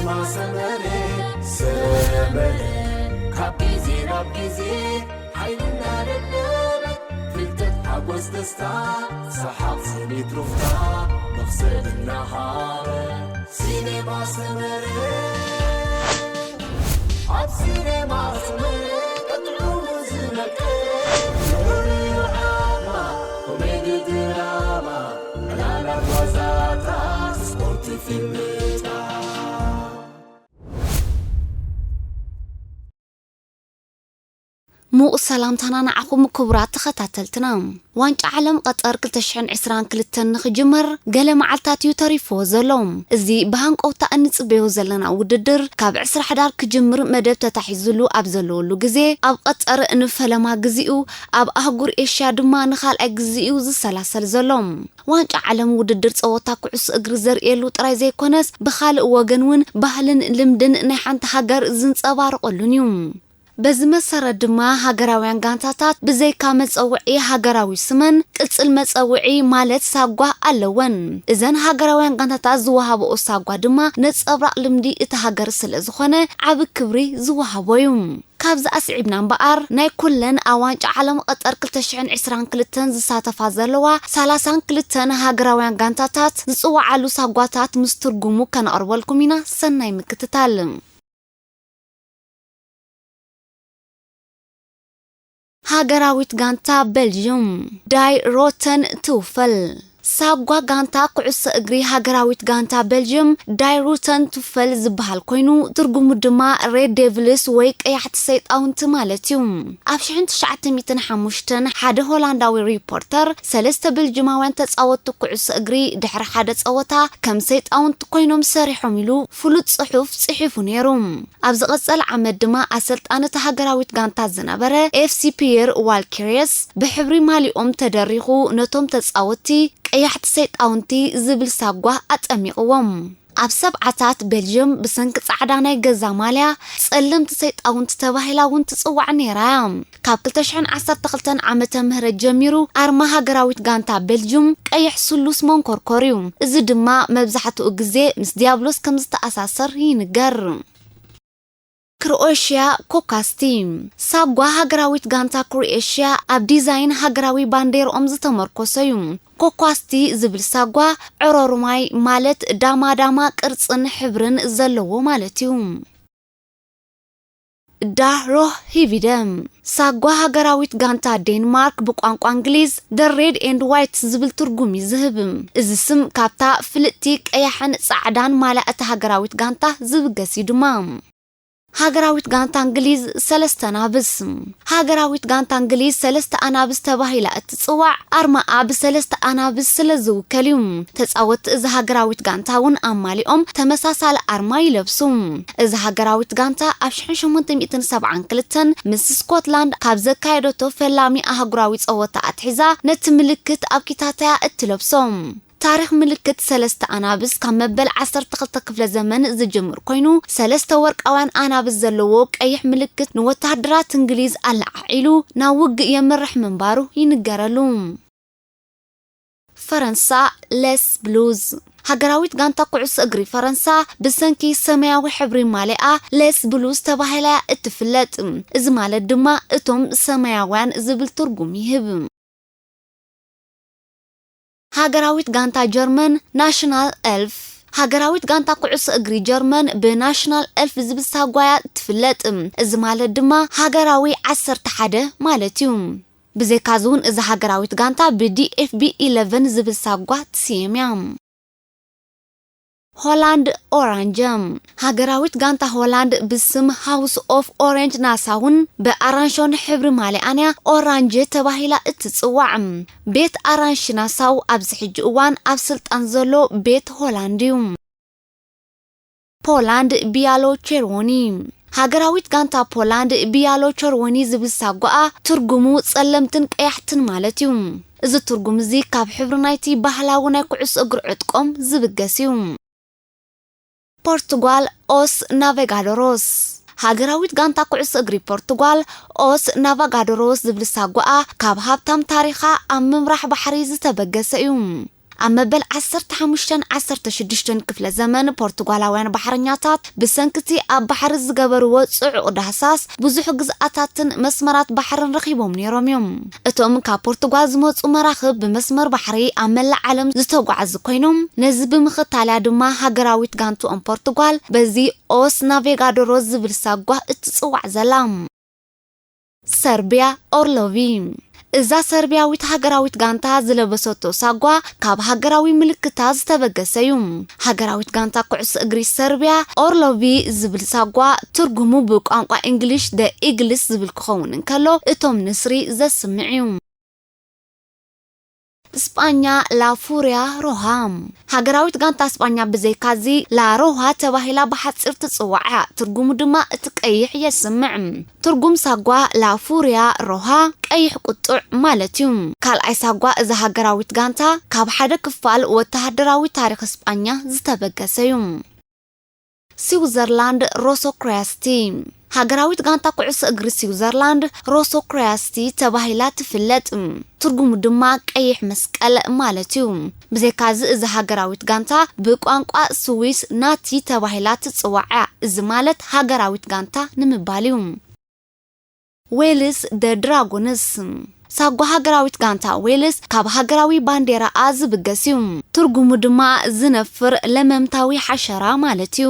ሰመረ ሰመረ ካብ ግዜ ናብ ግዜ ሓይልና ደደበ ፍልጠት ሓጎስ ደስታ ሰሓቕ ስኒት ሩፍታ መኽሰብ እናሃበ ሲኔማ ሰመረ ኣብ ሲኔማ ሰመረ ቀጥዑ ዝነቀ ኮሜዲ ድራማ ዕላላት ዋዛታት ስፖርት ፊልምታት ሙቕ ሰላምታና ንዓኹም ክቡራት ተኸታተልትና። ዋንጫ ዓለም ቀጠር ክልተ ሽሕን ዕስራን ክልተን ንኽጅመር ገለ መዓልታት እዩ ተሪፍዎ ዘሎ። እዚ ብሃንቀውታ እንጽበዮ ዘለና ውድድር ካብ ዕስራ ሕዳር ክጅምር መደብ ተታሒዙሉ ኣብ ዘለወሉ ግዜ ኣብ ቀጠር ንፈለማ ግዚኡ ኣብ ኣህጉር ኤሽያ ድማ ንኻልኣይ ግዚኡ ዝሰላሰል ዘሎ። ዋንጫ ዓለም ውድድር ጸወታ ኩዕሶ እግሪ ዘርእየሉ ጥራይ ዘይኮነስ ብኻልእ ወገን እውን ባህልን ልምድን ናይ ሓንቲ ሃገር ዝንጸባረቐሉን እዩ። በዚ መሰረት ድማ ሃገራውያን ጋንታታት ብዘይካ መጸውዒ ሃገራዊ ስመን ቅጽል መጸውዒ ማለት ሳጓ ኣለወን። እዘን ሃገራውያን ጋንታታት ዝወሃበኦ ሳጓ ድማ ነጸብራቕ ልምዲ እቲ ሃገር ስለ ዝኾነ ዓቢ ክብሪ ዝወሃቦ እዩ። ካብዚ ኣስዒብና እምበኣር ናይ ኩለን ኣብ ዋንጫ ዓለም ቀጠር ክልተ ሽሕን ዕስራን ክልተን ዝሳተፋ ዘለዋ ሰላሳን ክልተን ሃገራውያን ጋንታታት ዝጽውዓሉ ሳጓታት ምስ ትርጉሙ ከነቕርበልኩም ኢና። ሰናይ ምክትታል። ሃገራዊት ጋንታ ቤልጅዩም ዳይ ሮተን ትውፈል። ሳጓ ጋንታ ኩዕሶ እግሪ ሃገራዊት ጋንታ ቤልጅዩም ዳይ ሩተን ቱፈል ዝበሃል ኮይኑ ትርጉሙ ድማ ሬድ ዴቭልስ ወይ ቀያሕቲ ሰይጣውንቲ ማለት እዩ። ኣብ ሽሕን ትሽዓተ ሚእትን ሓሙሽተን ሓደ ሆላንዳዊ ሪፖርተር ሰለስተ ቤልጅማውያን ተጻወትቲ ኩዕሶ እግሪ ድሕሪ ሓደ ጸወታ ከም ሰይጣውንቲ ኮይኖም ሰሪሖም ኢሉ ፍሉጥ ጽሑፍ ጽሒፉ ነይሩ። ኣብ ዝቐጸለ ዓመት ድማ ኣሰልጣኒ እታ ሃገራዊት ጋንታ ዝነበረ ኤፍሲ ፒየር ዋልኬርየስ ብሕብሪ ማሊኦም ተደሪኹ ነቶም ተጻወትቲ ቀያሕቲ ሰይጣውንቲ ዝብል ሳጓ ኣጠሚቕዎም። ኣብ ሰብዓታት ቤልጅየም ብሰንኪ ጻዕዳ ናይ ገዛ ማልያ ጸለምቲ ሰይጣውንቲ ተባሂላ እውን ትጽዋዕ ነይራ እያ። ካብ ክልተ ሽሕን ዓሰርተ ክልተን ዓመተ ምህረት ጀሚሩ ኣርማ ሃገራዊት ጋንታ ቤልጅዩም ቀይሕ ስሉስ መንኮርኮር እዩ። እዚ ድማ መብዛሕትኡ ግዜ ምስ ዲያብሎስ ከም ዝተኣሳሰር ይንገር። ክሮኤሽያ ኮካስቲ ሳጓ ሃገራዊት ጋንታ ክሮኤሽያ ኣብ ዲዛይን ሃገራዊ ባንዴርኦም ዝተመርኮሰ እዩ። ኮኳስቲ ዝብል ሳጓ ዕሮርማይ ማለት ዳማ ዳማ ቅርጽን ሕብርን ዘለዎ ማለት እዩ። ዳህሮህ ሂቪደ ሳጓ ሃገራዊት ጋንታ ዴንማርክ ብቋንቋ እንግሊዝ The Red and White ዝብል ትርጉም እዩ ዝህብ። እዚ ስም ካብታ ፍልጥቲ ቀያሕን ጻዕዳን ማልያ እታ ሃገራዊት ጋንታ ዝብገስ እዩ ድማ። ሃገራዊት ጋንታ እንግሊዝ ሰለስተ ኣናብስ። ሃገራዊት ጋንታ እንግሊዝ ሰለስተ ኣናብስ ተባሂላ እትጽዋዕ ኣርማኣ ብሰለስተ ኣናብስ ስለ ዝውከል እዩ። ተጻወትቲ እዛ ሃገራዊት ጋንታ እውን ኣማሊኦም ተመሳሳሊ ኣርማ ይለብሱ። እዛ ሃገራዊት ጋንታ ኣብ ሽሕን ሸሞንተ ሚእትን ሰብዓን ክልተን ምስ ስኮትላንድ ካብ ዘካየደቶ ፈላሚ ኣህጉራዊ ጸወታ ኣትሒዛ ነቲ ምልክት ኣብ ኪታታያ እትለብሶ። ታሪኽ ምልክት ሰለስተ ኣናብስ ካብ መበል ዓሰርተ ክልተ ክፍለ ዘመን ዝጅምር ኮይኑ፣ ሰለስተ ወርቃውያን ኣናብስ ዘለዎ ቀይሕ ምልክት ንወተሃደራት እንግሊዝ ኣለዓዒሉ ናብ ውግእ የምርሕ ምንባሩ ይንገረሉ። ፈረንሳ፣ ሌስ ብሉዝ። ሃገራዊት ጋንታ ኩዕሶ እግሪ ፈረንሳ ብሰንኪ ሰማያዊ ሕብሪ ማሊኣ ሌስ ብሉዝ ተባሂላ እያ እትፍለጥ። እዚ ማለት ድማ እቶም ሰማያውያን ዝብል ትርጉም ይህብ። ሃገራዊት ጋንታ ጀርመን ናሽናል ኤልፍ። ሃገራዊት ጋንታ ኩዕሶ እግሪ ጀርመን ብናሽናል ኤልፍ ዝብል ሳጓያ ትፍለጥ። እዚ ማለት ድማ ሃገራዊ ዓሰርተ ሓደ ማለት እዩ። ብዘይካዚ እውን እዛ ሃገራዊት ጋንታ ብዲኤፍቢ ኢለቨን ዝብል ሳጓ ትስየም እያ። ሆላንድ ኦራንጀ። ሃገራዊት ጋንታ ሆላንድ ብስም ሃውስ ኦፍ ኦሬንጅ ናሳውን ብኣራንሾን ሕብሪ ማሊኣንያ ኦራንጀ ተባሂላ እትጽዋዕ። ቤት ኣራንሽ ናሳው ኣብዚ ሕጂ እዋን ኣብ ስልጣን ዘሎ ቤት ሆላንድ እዩ። ፖላንድ ቢያሎ ቸርወኒ። ሃገራዊት ጋንታ ፖላንድ ቢያሎ ቸርወኒ ዝብል ሳጓኣ ትርጉሙ ጸለምትን ቀያሕትን ማለት እዩ። እዚ ትርጉም እዚ ካብ ሕብሪ ናይቲ ባህላዊ ናይ ኩዕሶ እግሪ ዕጥቆም ዝብገስ እዩ። ፖርቱጋል ኦስ ናቬጋዶሮስ። ሃገራዊት ጋንታ ኩዕሶ እግሪ ፖርቱጋል ኦስ ናቫጋዶሮስ ዝብል ሳጓኣ ካብ ሃብታም ታሪኻ ኣብ ምምራሕ ባሕሪ ዝተበገሰ እዩ። ኣብ መበል ዓሰርተ ሓሙሽተን ዓሰርተ ሽዱሽተን ክፍለ ዘመን፣ ፖርቱጋላውያን ባሕረኛታት ብሰንክቲ ኣብ ባሕሪ ዝገበርዎ ጽዑቕ ዳህሳስ፣ ብዙሕ ግዝኣታትን መስመራት ባሕርን ረኺቦም ነይሮም እዮም። እቶም ካብ ፖርቱጋል ዝመጹ መራኽብ ብመስመር ባሕሪ ኣብ መላእ ዓለም ዝተጓዓዙ ኮይኖም፣ ነዚ ብምኽታል እያ ድማ ሃገራዊት ጋንትኦም ፖርቱጋል በዚ ኦስ ናቬጋዶሮስ ዝብል ሳጓ እትጽዋዕ ዘላ። ሰርቢያ ኦርሎቪ። እዛ ሰርቢያዊት ሃገራዊት ጋንታ ዝለበሰቶ ሳጓ ካብ ሃገራዊ ምልክታ ዝተበገሰ እዩ። ሃገራዊት ጋንታ ኩዕሶ እግሪ ሰርቢያ ኦርሎቪ ዝብል ሳጓ ትርጉሙ ብቋንቋ እንግሊሽ The Eagles ዝብል ክኸውን እንከሎ፣ እቶም ንስሪ ዘስምዕ እዩ። ስጳኛ ላ ፉሪያ ሮሃ። ሃገራዊት ጋንታ ስጳኛ ብዘይካዚ ላ ሮሃ ተባሂላ ብሓጺር ትጽዋዕ እያ። ትርጉሙ ድማ እቲ ቀይሕ የስምዕ። ትርጉም ሳጓ ላ ፉሪያ ሮሃ ቀይሕ ቁጡዕ ማለት እዩ። ካልኣይ ሳጓ እዛ ሃገራዊት ጋንታ ካብ ሓደ ክፋል ወተሃደራዊ ታሪኽ ስጳኛ ዝተበገሰ እዩ። ስዊዘርላንድ ሮሶ ክሪያስቲ። ሃገራዊት ጋንታ ኩዕሶ እግሪ ስዊዘርላንድ ሮሶ ክሪያስቲ ተባሂላ ትፍለጥ። ትርጉሙ ድማ ቀይሕ መስቀል ማለት እዩ። ብዘይካዚ እዛ ሃገራዊት ጋንታ ብቋንቋ ስዊስ ናቲ ተባሂላ ትጽዋዕ። እዚ ማለት ሃገራዊት ጋንታ ንምባል እዩ። ዌልስ ደ ድራጎንስ። ሳጓ ሃገራዊት ጋንታ ዌልስ ካብ ሃገራዊ ባንዴራኣ ዝብገስ እዩ። ትርጉሙ ድማ ዝነፍር ለመምታዊ ሓሸራ ማለት እዩ።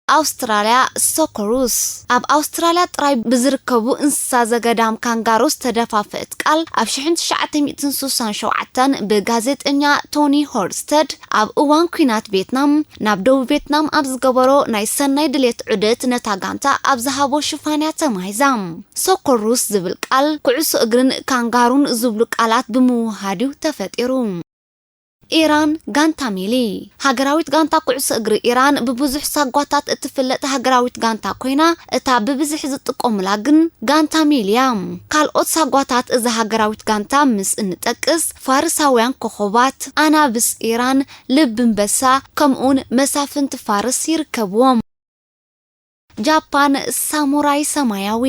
ኣውስትራልያ ሶኮሩስ። ኣብ ኣውስትራልያ ጥራይ ብዝርከቡ እንስሳ ዘገዳም ካንጋሮ ዝተደፋፈአት ቃል ኣብ ሽሕን ትሽዓተ ሚእትን ስሳን ሸውዓተን ብጋዜጠኛ ቶኒ ሆርስተድ ኣብ እዋን ኲናት ቬትናም ናብ ደቡብ ቬትናም ኣብ ዝገበሮ ናይ ሰናይ ድሌት ዑደት ነታ ጋንታ ኣብ ዝሃቦ ሽፋን እያ ተማሂዛ። ሶኮሩስ ዝብል ቃል ኩዕሶ እግርን ካንጋሩን ዝብሉ ቃላት ብምውሃድ እዩ ተፈጢሩ። ኢራን ጋንታ ሜሊ። ሃገራዊት ጋንታ ኩዕሶ እግሪ ኢራን ብብዙሕ ሳጓታት እትፍለጥ ሃገራዊት ጋንታ ኮይና፣ እታ ብብዝሒ ዝጥቀሙላ ግን ጋንታ ሜሊ እያ። ካልኦት ሳጓታት እዛ ሃገራዊት ጋንታ ምስ እንጠቅስ፣ ፋርሳውያን ኮኾባት፣ ኣናብስ ኢራን፣ ልቢ ኣንበሳ፣ ከምኡውን መሳፍንቲ ፋርስ ይርከብዎም። ጃፓን ሳሙራይ ሰማያዊ።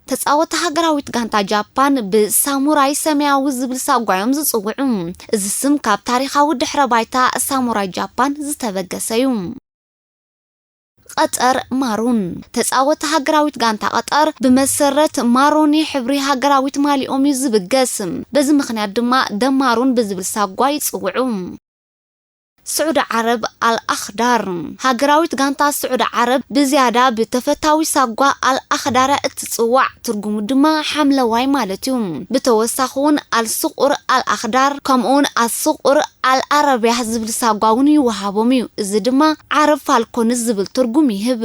ተጻወቲ ሃገራዊት ጋንታ ጃፓን ብሳሙራይ ሰማያዊ ዝብል ሳጓ እዮም ዝጽውዑ። እዚ ስም ካብ ታሪኻዊ ድሕረ ባይታ ሳሙራይ ጃፓን ዝተበገሰ እዩ። ቀጠር ማሩን። ተጻወቲ ሃገራዊት ጋንታ ቀጠር ብመሰረት ማሮኒ ሕብሪ ሃገራዊት ማሊኦም እዩ ዝብገስ። በዚ ምኽንያት ድማ ደማሩን ብዝብል ሳጓ ይጽውዑ። ስዑዲ ዓረብ ኣል ኣኽዳር። ሃገራዊት ጋንታ ስዑዲ ዓረብ ብዝያዳ ብተፈታዊ ሳጓ ኣል ኣኽዳር እትጽዋዕ፣ ትርጉሙ ድማ ሓምለዋይ ማለት እዩ። ብተወሳኺ እውን ኣል ስቑር ኣል ኣኽዳር፣ ከምኡውን ኣል ስቑር ኣል ኣረብያ ዝብል ሳጓ እውን ይወሃቦም እዩ። እዚ ድማ ዓረብ ፋልኮንስ ዝብል ትርጉም ይህብ።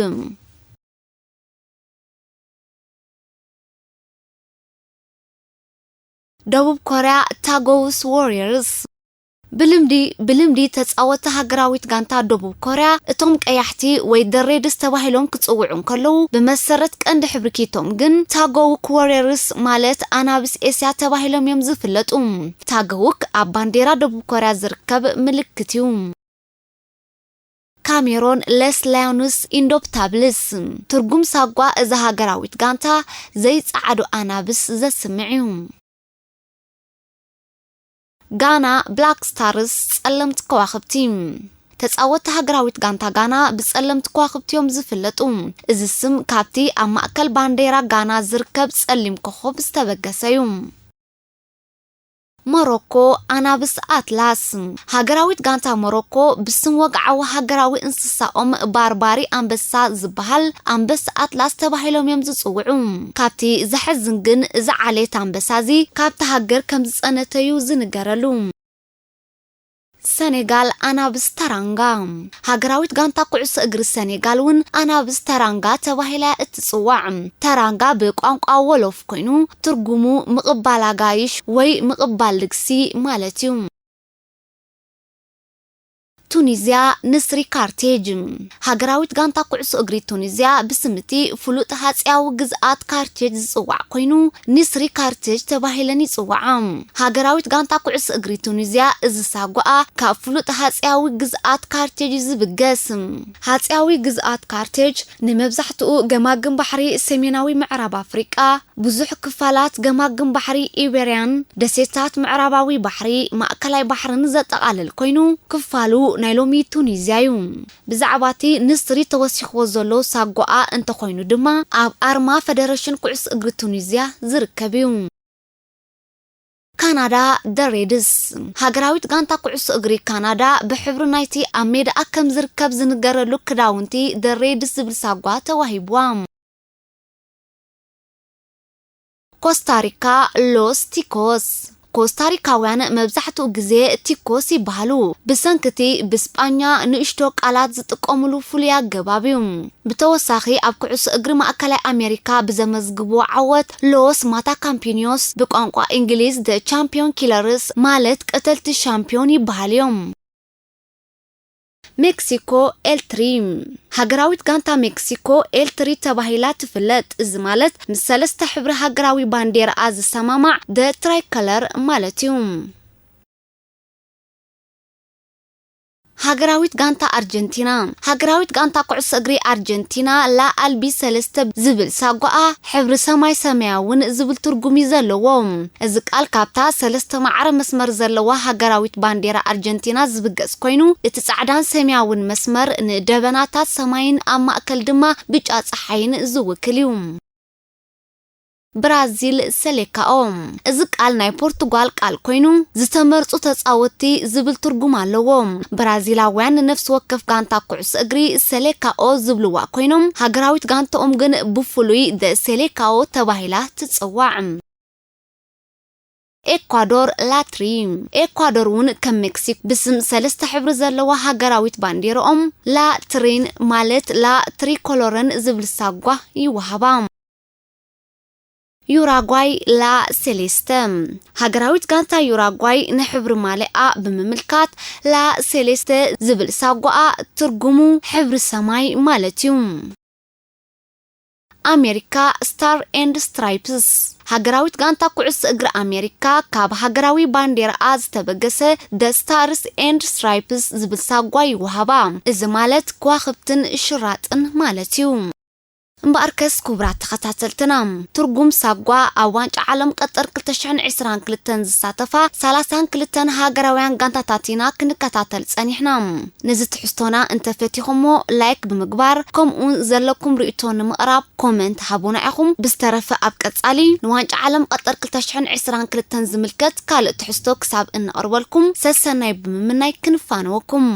ደቡብ ኮርያ ታጎውስ ዋሪየርስ። ብልምዲ፣ ብልምዲ ተጻወቲ ሃገራዊት ጋንታ ደቡብ ኮርያ፣ እቶም ቀያሕቲ ወይ ደሬድስ ተባሂሎም ክጽውዑ እንከለዉ፣ ብመሰረት ቀንዲ ሕብሪ ኪቶም ግን ታጎውክ ዋሪየርስ ማለት ኣናብስ ኤስያ ተባሂሎም እዮም ዝፍለጡ። ታጎውክ ኣብ ባንዴራ ደቡብ ኮርያ ዝርከብ ምልክት እዩ። ካሜሮን ለስ ላዮንስ ኢንዶፕታብልስ። ትርጉም ሳጓ እዛ ሃገራዊት ጋንታ ዘይጸዓዱ ኣናብስ ዘስምዕ እዩ። ጋና ብላክ ስታርስ ጸለምቲ ከዋኽብቲ። ተጻወቲ ሃገራዊት ጋንታ ጋና ብጸለምቲ ከዋኽብቲ እዮም ዝፍለጡ። እዚ ስም ካብቲ ኣብ ማእከል ባንዴራ ጋና ዝርከብ ጸሊም ኮኾብ ዝተበገሰ እዩ። ሞሮኮ ኣናብስ ኣትላስ። ሃገራዊት ጋንታ ሞሮኮ ብስም ወግዓዊ ሃገራዊ እንስሳኦም ባርባሪ ኣንበሳ ዝበሃል ኣንበሳ ኣትላስ ተባሂሎም እዮም ዝጽውዑ። ካብቲ ዘሕዝን ግን፣ እዚ ዓሌት ኣንበሳ እዚ ካብቲ ሃገር ከም ዝጸነተዩ ዝንገረሉ። ሰኔጋል ኣናብስ ተራንጋ። ሃገራዊት ጋንታ ኩዕሶ እግሪ ሰኔጋል እውን ኣናብስ ተራንጋ ተባሂላ እትጽዋዕ። ተራንጋ ብቋንቋ ወሎፍ ኮይኑ፣ ትርጉሙ ምቕባል ኣጋይሽ ወይ ምቕባል ልግሲ ማለት እዩ። ቱኒዝያ ንስሪ ካርቴጅ። ሃገራዊት ጋንታ ኩዕሶ እግሪ ቱኒዝያ ብስም እቲ ፍሉጥ ሃጽያዊ ግዝኣት ካርቴጅ ዝጽዋዕ ኮይኑ፣ ንስሪ ካርቴጅ ተባሂለን ይጽዋዓ። ሃገራዊት ጋንታ ኩዕሶ እግሪ ቱኒዝያ እዚ ሳጓኣ ካብ ፍሉጥ ሃጽያዊ ግዝኣት ካርቴጅ እዩ ዝብገስ። ሃጽያዊ ግዝኣት ካርቴጅ ንመብዛሕትኡ ገማግም ባሕሪ ሰሜናዊ ምዕራብ ኣፍሪቃ፣ ብዙሕ ክፋላት ገማግም ባሕሪ ኢቤርያን ደሴታት ምዕራባዊ ባሕሪ ማእከላይ ባሕርን ዘጠቓልል ኮይኑ፣ ክፋሉ ናይ ሎሚ ቱኒዝያ እዩ። ብዛዕባ እቲ ንስሪ ተወሲኽዎ ዘሎ ሳጓኣ እንተኾይኑ ድማ፣ ኣብ ኣርማ ፈደረሽን ኩዕሶ እግሪ ቱኒዝያ ዝርከብ እዩ። ካናዳ፣ ደ ሬድስ። ሃገራዊት ጋንታ ኩዕሶ እግሪ ካናዳ ብሕብሪ ናይቲ ኣብ ሜዳኣ ከም ዝርከብ ዝንገረሉ ክዳውንቲ ደ ሬድስ ዝብል ሳጓ ተዋሂብዋ። ኮስታሪካ፣ ሎስ ቲኮስ። ኮስታሪካውያን መብዛሕትኡ ግዜ ቲኮስ ይበሃሉ። ብሰንክቲ ብስጳኛ ንእሽቶ ቃላት ዝጥቀሙሉ ፍሉይ ኣገባብ እዩ። ብተወሳኺ ኣብ ኩዕሶ እግሪ ማእከላይ ኣሜሪካ ብዘመዝግብዎ ዓወት ሎስ ማታካምፒኒዮስ፣ ብቋንቋ እንግሊዝ ደ ቻምፒዮን ኪለርስ ማለት ቀተልቲ ሻምፒዮን ይበሃል እዮም። ሜክሲኮ ኤልትሪ። ሃገራዊት ጋንታ ሜክሲኮ ኤልትሪ ተባሂላ ትፍለጥ። እዚ ማለት ምስ ሰለስተ ሕብሪ ሃገራዊ ባንዴራኣ ዝሰማማዕ ደ ትራይከለር ማለት እዩ። ሃገራዊት ጋንታ ኣርጀንቲና። ሃገራዊት ጋንታ ኩዕሶ እግሪ ኣርጀንቲና ላ ኣልቢ ሰለስተ ዝብል ሳጓኣ ሕብሪ ሰማይ ሰማያውን ዝብል ትርጉም እዩ ዘለዎ። እዚ ቃል ካብታ ሰለስተ ማዕረ መስመር ዘለዋ ሃገራዊት ባንዴራ ኣርጀንቲና ዝብገስ ኮይኑ፣ እቲ ጻዕዳን ሰማያውን መስመር ንደበናታት ሰማይን ኣብ ማእከል ድማ ብጫ ጸሓይን ዝውክል እዩ። ብራዚል፣ ሰሌካኦ። እዚ ቃል ናይ ፖርቱጋል ቃል ኮይኑ፣ ዝተመርጹ ተጻወትቲ ዝብል ትርጉም ኣለዎ። ብራዚላውያን ንነፍሲ ወከፍ ጋንታ ኩዕሶ እግሪ ሰሌካኦ ዝብልዋ ኮይኖም፣ ሃገራዊት ጋንታኦም ግን ብፍሉይ ደ ሴሌካኦ ተባሂላ ትጽዋዕ። ኤኳዶር፣ ላትሪ። ኤኳዶር እውን ከም ሜክሲኮ ብስም ሰለስተ ሕብሪ ዘለዋ ሃገራዊት ባንዴራኦም ላ ትሪን ማለት ላ ትሪኮሎረን ዝብል ሳጓ ይወሃባ። ዩራጓይ፣ ላ ሴሌስተ። ሃገራዊት ጋንታ ዩራጓይ ንሕብሪ ማልያኣ ብምምልካት ላ ሴሌስተ ዝብል ሳጓኣ ትርጉሙ ሕብሪ ሰማይ ማለት እዩ። ኣሜሪካ፣ ስታር ኤንድ ስትራይፕስ። ሃገራዊት ጋንታ ኩዕሶ እግሪ ኣሜሪካ ካብ ሃገራዊ ባንዴራኣ ዝተበገሰ ደ ስታርስ ኤንድ ስትራይፕስ ዝብል ሳጓ ይወሃባ። እዚ ማለት ከዋኽብትን ሽራጥን ማለት እዩ። እምበኣርከስ ክቡራት ተኸታተልትና፣ ትርጉም ሳጓ ኣብ ዋንጫ ዓለም ቀጠር ክልተ ሽሕን ዕስራን ክልተን ዝሳተፋ ሰላሳን ክልተን ሃገራውያን ጋንታታት ኢና ክንከታተል ጸኒሕና። ነዚ ትሕዝቶና እንተፈቲኹሞ ላይክ ብምግባር፣ ከምኡውን ዘለኩም ርእይቶ ንምቕራብ ኮመንት ሃቡና ኢኹም። ብዝተረፈ ኣብ ቀጻሊ ንዋንጫ ዓለም ቀጠር ክልተ ሽሕን ዕስራን ክልተን ዝምልከት ካልእ ትሕዝቶ ክሳብ እንቕርበልኩም ሰሰናይ ብምምናይ ክንፋነወኩም።